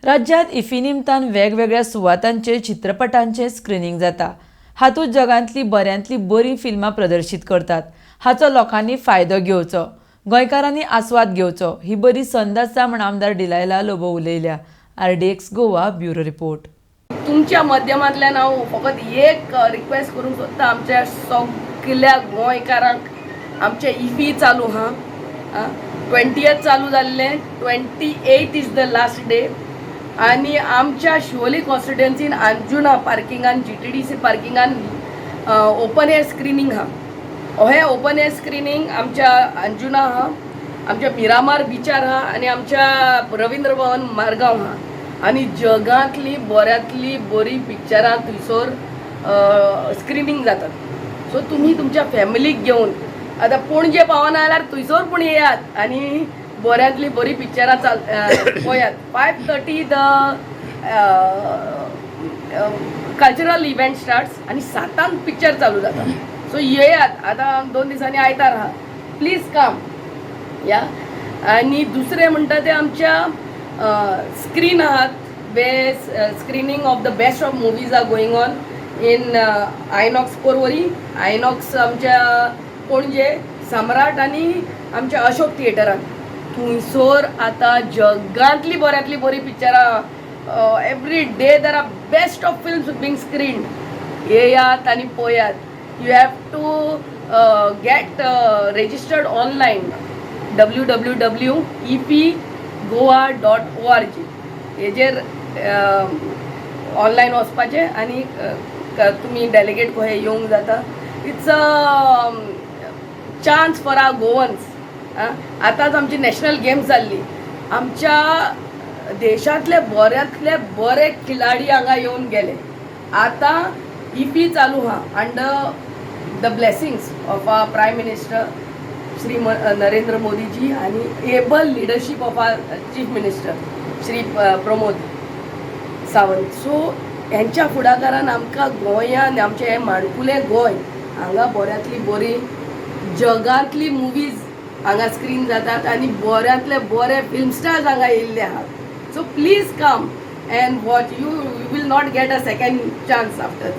राज्यांत इफ्फी निमतान वेगवेगळ्या सुवातांचेर चित्रपटांचें स्क्रिनींग जाता. हातूंत जगांतली बऱ्यांतली बरीं फिल्मां प्रदर्शीत करतात. हाचो लोकांनी फायदो घेवचो, गोंयकारांनी आस्वाद घेवचो, ही बरी संद आसा म्हूण आमदार डिलायला लोबो उलयल्या. RDX Goa, bureau report. तुमच्या माध्यमांतल्यान हांव फकत एक रिक्वेस्ट करूंक सोदता आमच्या सगल्या गोंयकारांक. आमचे इफी चालू आहा, 20th चालू जाल्लें, 28 is the last day. आनी आमच्या शिवोली कॉन्स्टिट्युएन्सीन अंजुना पार्किंगान, जीटीडीसी पार्किंगान ओपन एयर स्क्रिनींग आहा. हें ओपन एयर स्क्रिनींग आमच्या अंजुना आहा, आमच्या मिरामार बिचार आहा आनी आमच्या रवींद्र भवन मारगांव आहा. आनी जगांतली बऱ्यांतली बरी पिक्चरां थंयसर स्क्रिनींग जातात. सो तुमी तुमच्या फॅमिलीक घेवन आतां पणजे पावना जाल्यार थंयसर पूण येयात आनी बऱ्यांतली बरी पिक्चरां चाल पळयात. 5:30 the cultural event starts आनी 7 सांक पिक्चर चालू जाता. सो येयात. आतां 2 दिसांनी आयतार आहा, प्लीज कम या. आनी दुसरें म्हणटा तें आमच्या स्क्रीन आहात वे screening of the best of movies are going on in INOX Porvorim, INOX आमच्या पणजे, सम्राट आनी आमच्या अशोक थिएटरान. थंयसर आतां जगांतली बऱ्यांतली बरी पिक्चरां, every day there are best of films being screened. येयात आनी पळयात. You have to get registered online, www.ifigoa.org. हेजेर ऑनलायन वचपाचें आनी तुमी डेलिगेट कशें येवंक जाता. It's a chance for our Goans. आतांच आमची नॅशनल गेम्स जाल्ली, आमच्या देशांतले बऱ्यांतले बरे खिलाडी हांगा येवन गेले. आतां इफी चालू आहा under the blessings of our Prime Minister Shri Narendra Modiji आनी able leadership of our Chief Minister Shri Pramod Sawant. So हेंच्या फुडाकारान आमकां गोंयान, आमचें हें माणकुलें गोंय, हांगा बऱ्यांतली बरी जगांतली मुवीज हांगा स्क्रीन जातात आनी बऱ्यांतले बरे फिल्म स्टार्स हांगा येयल्ले आहात. So please come and watch. You will not get a second chance after.